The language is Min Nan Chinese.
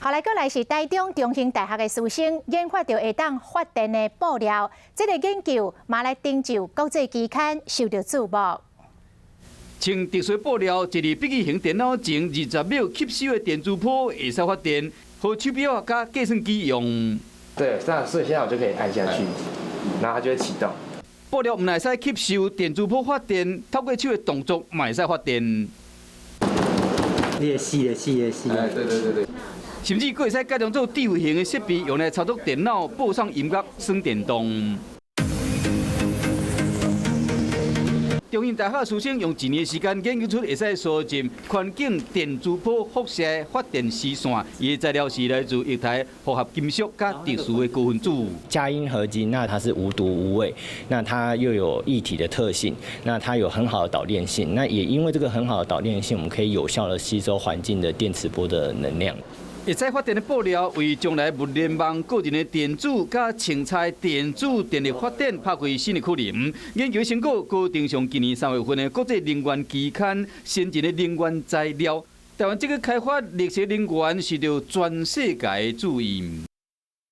後來閣來是台中中興大學的師生研發著會當發電的布料，這個研究嘛來登就國際期刊，受著矚目。穿特殊布料，坐佇筆記型電腦前20秒吸收的電磁波會使發電，予手錶佮計算機用。對，那所以現在我就可以按下去，然後它就會啟動。布料毋但會使吸收電磁波發電，透過手的動作嘛會使發電。你會死的死的死。哎，對對對對。甚至閣會使改裝做智慧型的設備，用來操作電腦、播送音樂、耍電動。中興大學師生用一年時間研究出會使收集環境電磁波輻射發電絲線，伊的材料是來自液態複合金屬佮特殊的高分子。镓銦合金，那它是無毒無味，那它又有液體的特性，那它有很好的導電性，那也因為這個很好的導電性，我們可以有效的吸收環境的電磁波的能量。會使發電的布料，為將來物聯網、個人的電子佮清菜電子電力發展拍開新的可能。研究成果閣登上今年3月份的國際能源期刊《先進的能源材料》。台灣這個開發綠色能源，受著全世界的注意。